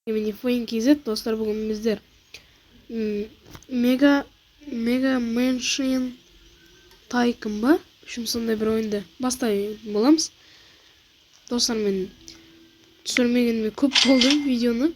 Мен KZ, достар, бүгін біздер Mega Mansion Tycoon ба? Үшін сондай бір ойынды бастай боламыз. Достар, мен түсірмегеніме көп болды видеоны.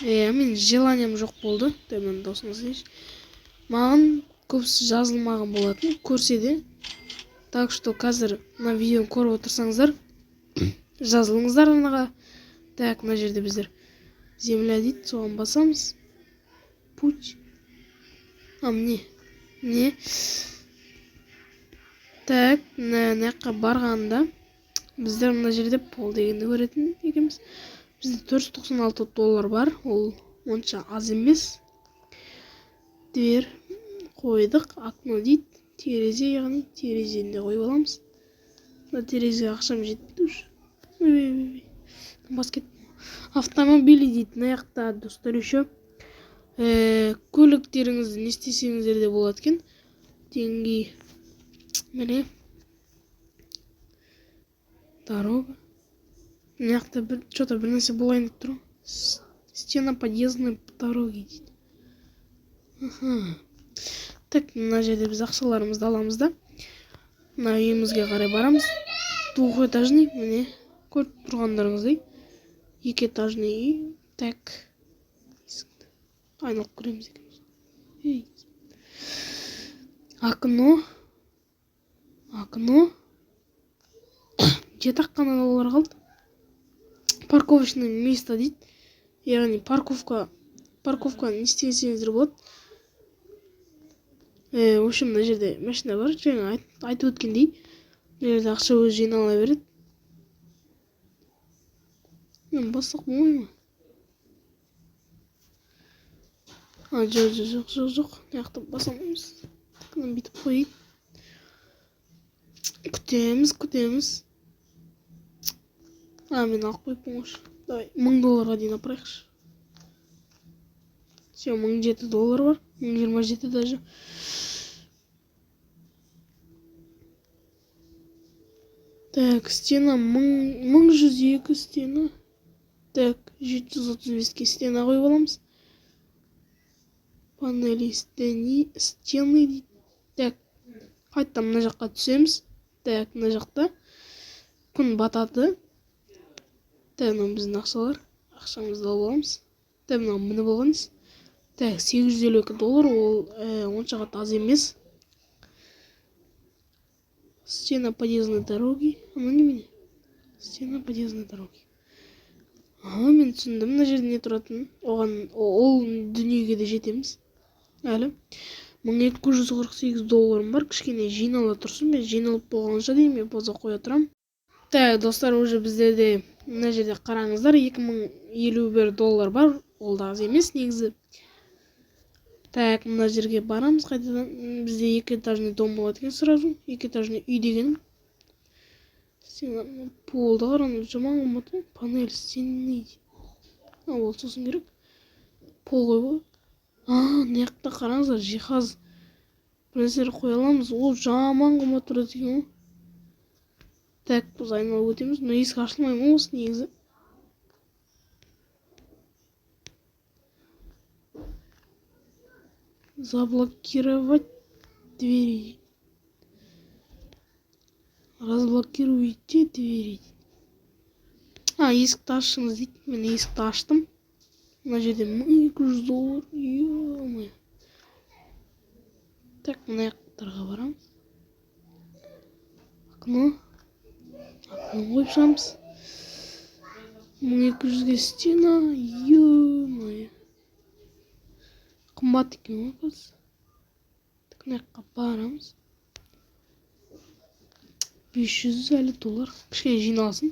Мен желанием жоқ болды. Мен досыңыз. Маған көбісі жазылмаған болатын, көрсе де. Так что қазір мына видеоны көріп отырсаңыздар, жазылыңыздар анаға. Так, мына жерде біздер земля дейді, соған басамыз. Путь. А, міне. Міне. Так, мына жаққа барғанда біздер мына жерде пол дегенді көретін екенбіз. Бізде 496 доллар бар, ол онша аз емес. Дверь қойдық, окно дейді, терезе, яғни терезені де қойып аламыз. Мына терезеге ақшам жетпейді уже. Ой, бас кеттім. Автомобили дейді, мына жақта, достар, еще көліктеріңізді не істесеңіздер де болады екен. Деңгей. Міне. Дорога. Мына жақта бір, что-то бір нәрсе болайын деп тұр. Стена подъездной дороги дейді. Аха. Так, мына жерде біз ақшаларымызды аламыз да. Мына үйімізге қарай барамыз. Двухэтажный, міне, көріп тұрғандарыңыздай. Екі этажный үй. Так. Есікті айналып көреміз екенбіз. Ей. Окно. Окно. Жеті-ақ қана доллар қалды. Парковочное место дейді. Яғни парковканы не істесеңіздер болады. В общем, мына жерде машина бар. Жаңа айтып өткендей, мына жерде ақша өзі жинала береді. Мен бассақ болмай ма? А, жоқ, жоқ, жоқ, жоқ, жоқ. Мына жақта баса алмаймыз. Так, мынаны бүйтіп қояйық. Күтеміз, күтеміз. А, мен алып қойыппын ғой. Давай, 1000 долларға дейін апарайықшы. Все, 1007 доллар бар. 1027 даже. Так, стена 1102 стена. Так, 735-ке стена қойып аламыз. Панели стены дейді. Так, қайтадан мына жаққа түсеміз. Так, мына жақта күн батады. Так, мынау біздің ақшалар. Ақшамызды алып аламыз. Так, мынау мініп алғанбыз. Так, 852 доллар, ол онша қатты аз емес. Стена подъездной дороги. Ана немене? Стена подъездной дороги. Ага, мен түсіндім мына жерде не тұратынын. Оған, ол дүниеге де жетеміз. Әлі. 1248 долларым бар. Кішкене жинала тұрсын. Мен жиналып болғанша дейін мен поза қоя тұрамын. Так, достар, уже біздерде мына жерде қараңыздар, 2051 доллар бар. Ол да аз емес негізі. Так, мына жерге барамыз қайтадан. Бізде екі этажный дом болады екен сразу. Екі этажный үй дегенім. Сен полды қараңыз, жаман қымбат қой. Панель стены дейді. А, ол сосын керек. Пол қой ғой. А, мына жақта қараңыздар, жиһаз бір нәрселер қоя аламыз. Ол жаман қымбат тұрады екен ғой. Так, біз айналып өтеміз. Мына есік ашылмай ма осы негізі? Заблокировать двери. Разблокируйте двери. А, есікті ашыңыз дейді. Мен есікті аштым. Мына жерде 1200 доллар. Ё-моё. Так, мына жақтарға барамыз. Окно. Окно қойып шығамыз. 1200-ге стена. Ё-моё. Қымбат екен ғой қазір. Так, мына жаққа барамыз. 500 әлі доллар. Кішкене жиналсын.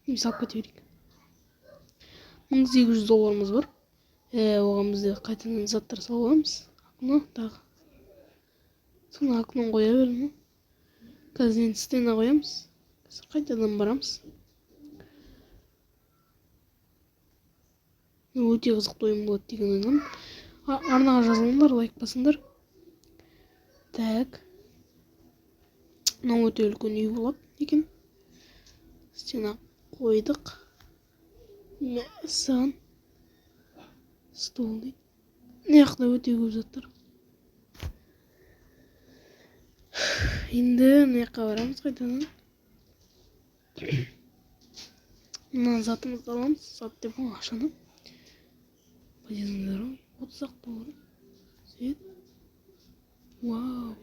Немесе алып кете берейік. 1800 долларымыз бар. Оған бізде қайтадан заттар салып аламыз. Окно тағы. Соны окноны қоя бердім ғой. Қазір енді стена қоямыз. Қазір қайтадан барамыз. Өте қызықты ойын болады деген ойдамын. Арнаға жазылыңдар, лайк басыңдар. Так. Мынау өте үлкен үй болады екен. Стена қойдық. Мәссаған. Стол дейді. Мына жақта өте көп заттар. Енді мына жаққа барамыз қайтадан. Мына затымызды аламыз. Зат деп ғой, ақшаны. Подъездың 30-ақ доллар. Свет. Вау.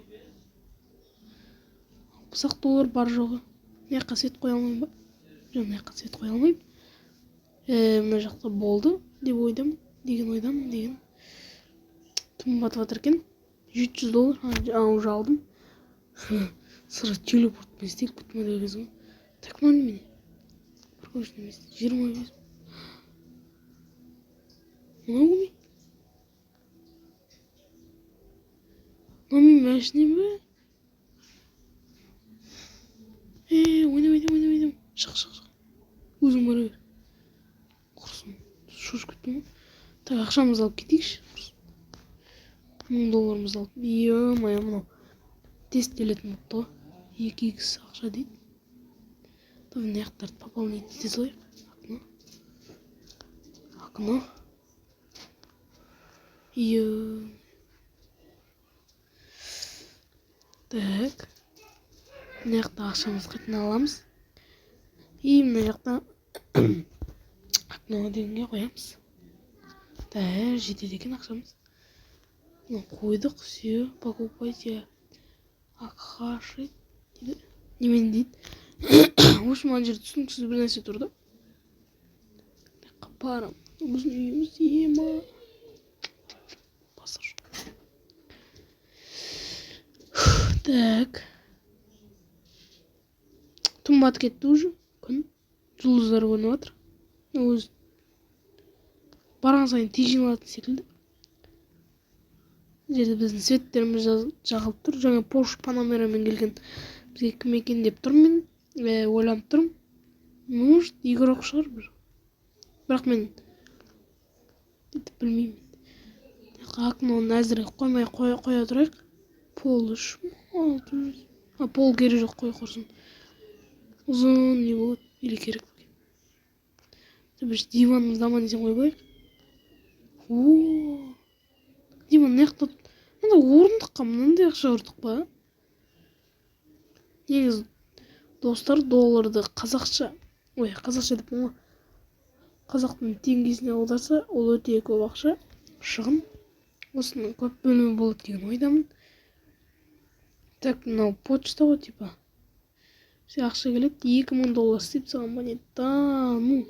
60-ақ доллар бар жоғы. Мына жаққа свет қоя алмаймын ба? Жоқ, мына жаққа свет қоя алмаймын. Мына жақта болды деп ойдамын, деген ойдамын, деген. Түн батып жатыр екен. 700 доллар. Уже алдым. Сыра телепортпен істеп кеттім деген ғой. Так, мынау немене? Парковочный место. 25. Мынау не? Мынау менің машинам ба? Ойнамайды, ойнамайды. Шық, шық, шық. Өзің бара бер. Құрсын. Шошып кеттім ғой. Так, ақшамызды алып кетейікші. 1000 долларымызды алып. Е-мое, мынау тез келетін болыпты ғой. 2 икс ақша дейді. Давай мына жақтарды пополнить ете салайық. Окно. Окно. Е. Так. Мына жақта ақшамызды қайтадан аламыз. И мына жақта окно дегенге қоямыз. Так, жетеді екен ақшамыз. Мына қойдық, все, покупайте. Акхаши дейді. Немен дейді? В общем, ана жерде түсініксіз бір нәрсе тұр да. Барам. Біздің үйіміз ема. Басыр. Так. Түн батып кетті уже. Күн. Жұлдыздар көрініп жатыр. Өзі барған сайын тез жиналатын секілді. Бұл жерде біздің светтеріміз жағылып тұр. Жаңа Porsche Panamera-мен келген бізге кім екен деп тұрмын мен. Ойланып тұрмын. Может, игрок шығар бір. Бірақ мен бүйтіп білмеймін. Окноны әзірге қоймай қоя тұрайық. Пол 3600. А, пол керек жоқ, қой құрсын. Ұзын не болады, или керек пе екен? Бір диванымызды аман есен қойып алайық. О, диван мына жақта. Мында орындыққа мынандай ақша ұрдық па? Негізі, достар, долларды қазақша, ой, қазақша деп ғой, қазақтың теңгесіне аударса, ол өте көп ақша, шығын. Осының көп бөлімі болады деген ойдамын. Так, мынау почта ғой, типа. Бізге ақша келеді. 2000 доллар істеп тастаған монета. Ну,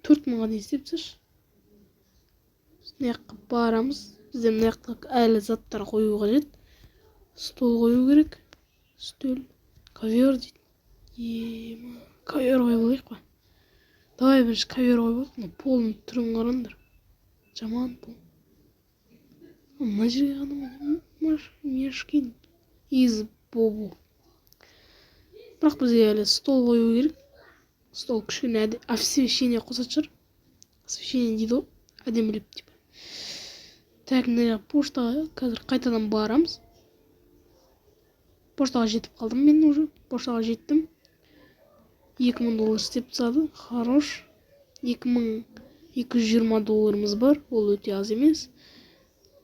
4000-ға дейін істеп тасташы. Мына жаққа барамыз. Бізде мына жақта әлі заттар қою қажет. Стол қою керек. Үстел. Ковер дейді. Ема, ковер қойып алайық па? Давай бірінші ковер қойып алайық. Мына полның түрін қараңдар. Жаман пол. Мына жерге ғана мешки из бобу. Бірақ бізге әлі стол қою керек. Стол кішкене освещение қосатын шығар. Освещение дейді ғой, әдемілеп типа. Так, мына поштаға қазір қайтадан барамыз. Поштаға жетіп қалдым мен уже. Поштаға жеттім. 2000 доллар істеп тастады. Хорош. 2220 долларымыз бар. Ол өте аз емес.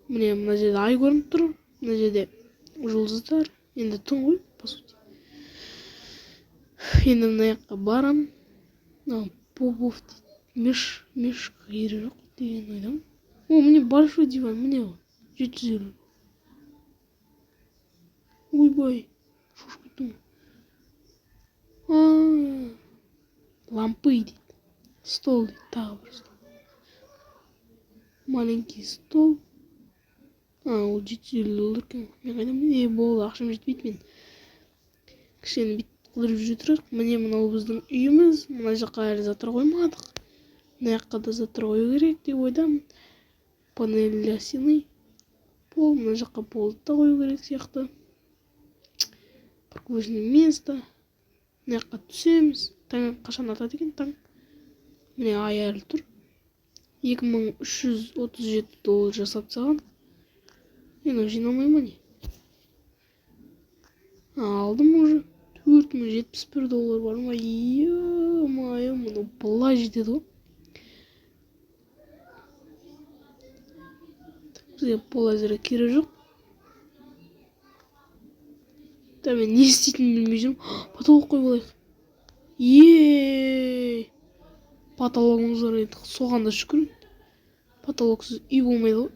Міне, мына жерде ай көрініп тұр. Мына жерде жұлдыздар. Енді түн ғой, по сути. Енді мына жаққа барам. Мынау Бобов дейді. Меш керек жоқ деген ойдамын. О, міне большой диван, міне ол. 750. Ойбай, шошып кеттім ғой. Лампы дейді. Стол дейді, тағы бір стол. Маленький стол. А, ол 750 доллар екен ғой. Мен қайдан білейін? Болды, ақшам жетпейді мен. Кішкене бүйтіп қыдырып жүре тұрайық. Міне, мынау біздің үйіміз. Мына жаққа әлі заттар қоймадық. Мына жаққа да заттар қою керек деп ойдамын. Панель для стены. Пол, мына жаққа полды да қою керек сияқты. Парковочное место. Мына жаққа түсеміз. Таң қашан атады екен таң? Міне, ай әлі тұр. 2337 доллар жасап тастаған. Енді жиналмай ма не? Алдым уже. 4071 доллар бар ма? Е-мое, мынау былай жетеді ғой. Бізге пол әзірге керек жоқ. Да, мен не істейтінімді білмей жүрмін. Потолок қойып алайық. Ей! Потологымыз бар еді. Соған да шүкір. Потолоксыз үй болмайды ғой.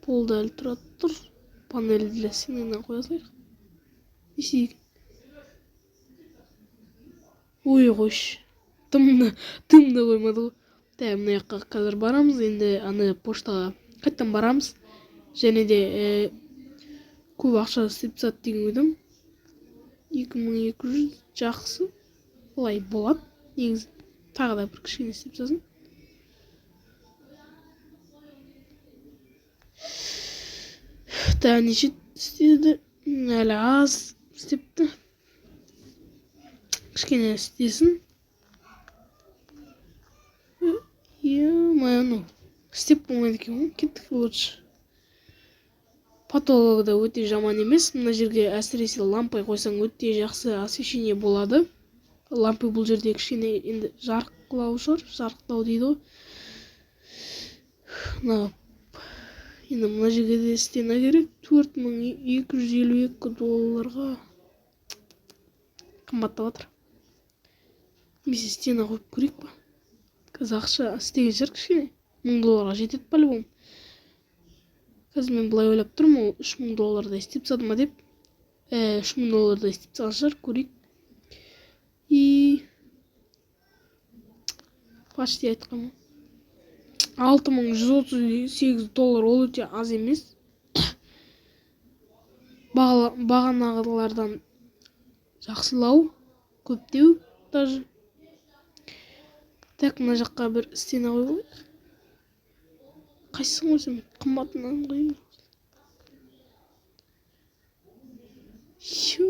Пол да әлі тұра тұр. Панель для стены қоя салайық. Не істейік? Ой, қойшы. Тым да қоймады ғой. Так, мына жаққа қазір барамыз. Енді аны поштаға қайтадан барамыз. Және де көп ақша істеп тастады деген ойдамын. 2200 жақсы. Олай болады. Негізі тағы да бір кішкене істеп тастасын. Так, неше істеді? Әлі аз істепті. Кішкене істесін. Е-мое, ну, істеп болмайды екен ғой. Кеттік лучше. Потологы да өте жаман емес. Мына жерге әсіресе лампа қойсаң өте жақсы освещение болады. Лампа бұл жерде кішкене енді жарықлау шығар, жарықтау дейді ғой. Мына енді мына жерге де стена керек. 4252 долларға қымбаттап жатыр. Немесе стена қойып көрейік па? Қазір ақша істеген шығар кішкене. 1000 долларға жетеді по-любому. Қазір мен былай ойлап тұрмын, ол 3000 доллардай істеп тастады ма деп. 3000 доллардай істеп тастаған шығар, көрейік. И почти айтқанмын. 6138 доллар, ол өте аз емес. Бағанағылардан жақсылау, көптеу даже. Так, мына жаққа бір стена қойып алайық. Қайсысын қойсам, қымбатынан қояйын. Ё,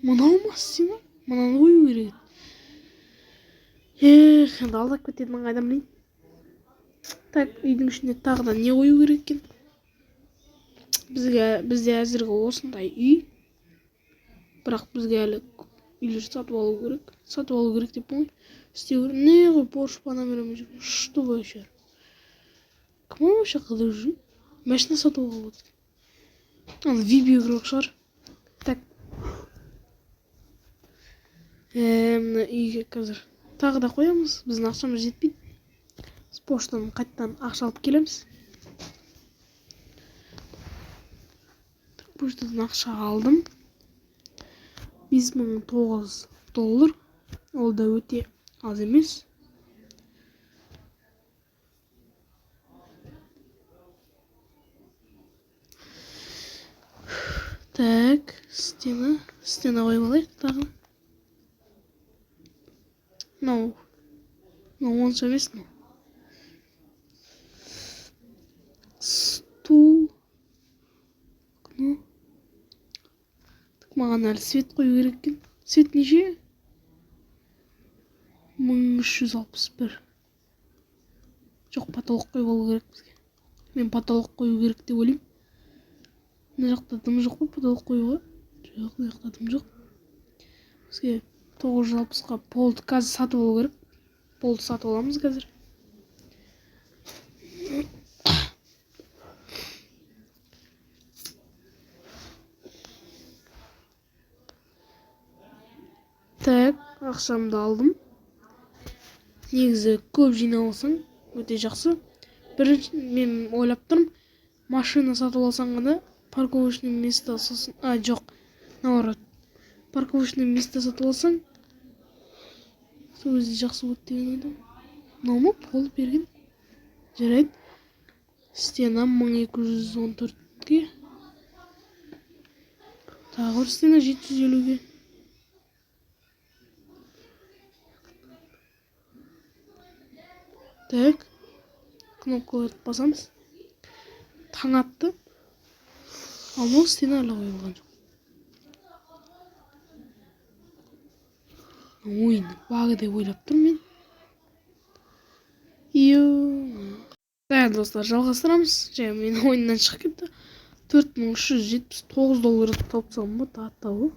мынау ма стена? Мынаны қою керек еді. Эх, енді алдап кететінін қайдан білейін. Так, үйдің ішінде тағы да не қою керек екен? Бізде әзірге осындай үй. Бірақ бізге әлі үйлер сатып алу керек. Сатып алу керек деп болмай. Істеу керек. Не ғой, Porsche Panamera жүр. Что вообще? Кім ол вообще қыдырып жүр? Машина сатып алуға болады екен. Ана VIP игрок шығар. Так. Мына үйге қазір тағы да қоямыз. Біздің ақшамыз жетпейді. Біз поштадан қайтадан ақша алып келеміз. Так, поштадан ақша алдым. 5009 доллар. Ол да өте аз емес. Так, стена қойып алайық тағы. Мынау онша емес мынау. Стул. Окно. Так, маған әлі свет қою керек екен. Свет неше? 1361. Жоқ, потолок қойып алу керек бізге. Мен потолок қою керек деп ойлаймын. Мына жақта дым жоқ па потолок қоюға? Жоқ, мына жақта дым жоқ. Бізге 960-қа полды қазір сатып алу керек. Полды сатып аламыз қазір. Так, ақшамды алдым. Негізі көп жинап алсаң өте жақсы. Бірінші мен ойлап тұрмын, машина сатып алсаң ғана парковочный место сосын, а, жоқ, наоборот, парковочный место сатып алсаң, сол кезде жақсы болады деген ойдамын. Мынау ма пол берген? Жарайды. Стена 1214-ке. Тағы бір стена 750-ге. Так, кнопкаларды басамыз. Таң атты. Ал бұл стена әлі қойылған жоқ. Ойын багы деп ойлап тұрмын мен. Ё. Так, достар, жалғастырамыз. Және мен ойыннан шығып кетті. 4379 долларды тауып тастадым ба, тауып.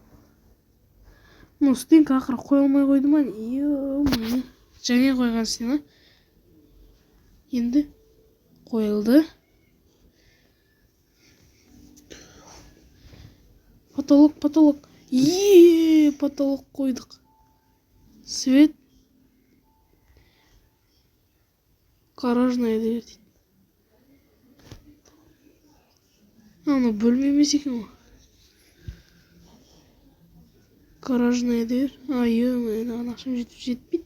Мынау стенка ақыры қоя алмай қойды ма? Ё-моё. Жаңа қойған стена. Енді қойылды. Потолок, потолок. Е, потолок қойдық. Свет. Гаражная дверь дейді. Анау бөлме емес екен ғой. Гаражная дверь. А, ё-моё, мынаған ақшам жетпейді.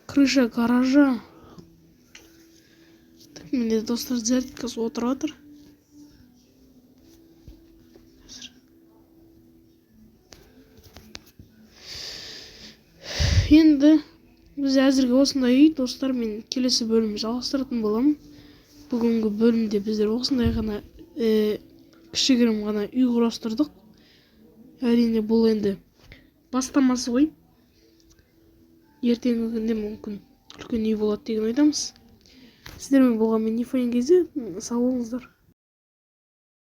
Крыша гаража. Так, менде, достар, зарядкасы отырып жатыр. Енді біз әзірге осындай үй, достар, мен келесі бөлім жалғастыратын боламын. Бүгінгі бөлімде біздер осындай ғана кішігірім ғана үй құрастырдық. Әрине, бұл енді бастамасы ғой. Ертеңгі күнде мүмкін үлкен үй болады деген ойдамыз. Сіздермен болған мен Нифайын кезде, сау болыңыздар.